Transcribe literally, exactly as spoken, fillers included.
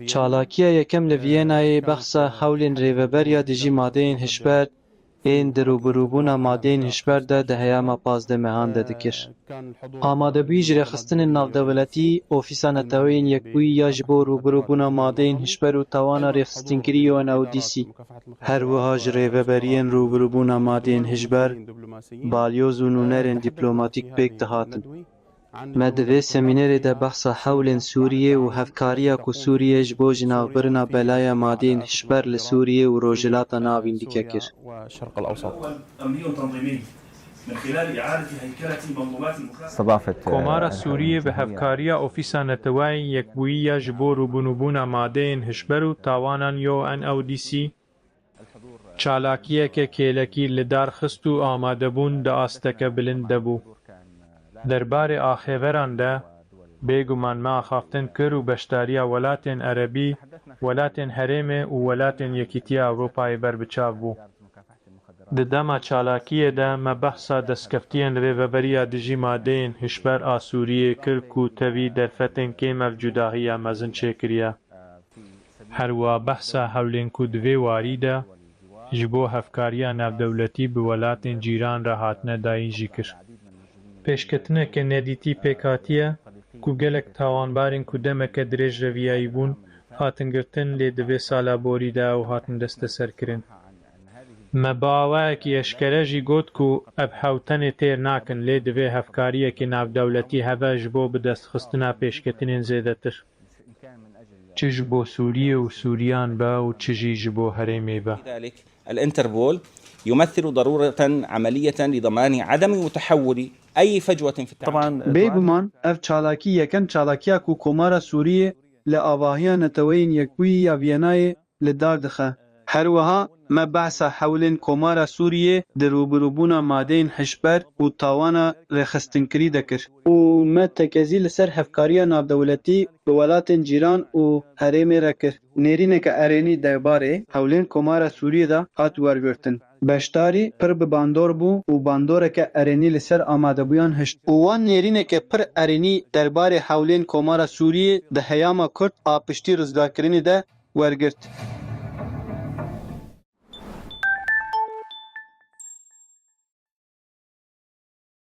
Çalakiya yekem li Vîyenayê behsa hewlên rêveberiya dijî madeyên hişber ên di rûbirûbûna madeyên hişber de di heyama pazdeh mehan de dikir. Amadebûyî ji rêxistinên navdewletî, Ofîsa Neteweyên Yekbûyî ya ji bo rûbirûbûna madeyên hişber û tawana rêxistinkirî U N O D C, her wiha ji rêveberiyên rûbirûbûna madeyên hişber, balyoz û nûnerên dîplomatîk pêk dihatin. Me di vê semînerê de behsa hewlên Sûriyê û hevkariya ku Sûriyê ji bo jinavbirina belaya madeyên hişber li Sûriyê û Rojhilata Navîn dike kir. استضافت Komara Sûriyê bi hevkariya Ofîsa Neteweyên Yekbûyî ya ji bo rûbinûbûna madeyên hişber û tawanan U N O D C çalakiyeke kêlekî li dar xist û amadebûn di asteke bilind de bû. Derbarê axêveran de, bêguman me axaftin kir û beşdariya welatên erebî, welatên herêmê û welatên Yekîtiya Ewropayê ber bi çav bû. Di dema çalakiyê de me behsa destkeftiyên rêveberiya dijî madeyên hişber a Sûriyê kir ku tevî derfetên kêm ev cudahiya mezin çêkiriye. Her wiha behsa hewlên ku di vê warî de ji bo hevkariya navdewletî bi welatên cîran re hatine dayîn jî kir. Pêşketineke nedîtî pêk hatiye ku gelek tawanbarên ku demeke dirêj reviyayî bûn, hatin girtin, lê di vê sala borî de ew hatin desteserkirin. Me bi awayekî eşkere jî got ku ev hew tenê têr nakin, lê divê hevkariyekî navdewletî hebe ji bo bidestxistina pêşketinên zêdetir. Çi ji bo Sûriyê û Sûriyan be û çi jî ji bo herêmê be. الإنتربول يمثل ضرورة عملية لضمان عدم متحول أي فجوة في التعامل. Bêguman ev çalakî yekem çalakiya ku Komara Sûriyê li avahiya Neteweyên Yekbûyî ya Vîyenayê li dar dixe. Her wiha me behsa hewlên Komara Sûriyê di rûbirûbûna madeyên hişber û tawana rêxistinkirî de kir. Û me tekezî li ser hevkariya navdewletî bi welatên cîran û herêmê re kir. Nêrîneke erênî derbarê hewlên Komara Sûriyê de hat wergirtin. Beşdarî pir bi bandor bû û bandoreke erênî li ser amadebûyan hişt. Û wan nêrîneke pir erênî derbarê hewlên Komara Sûriyê di heyama kurt a piştî rizgarkirinê de wergirt.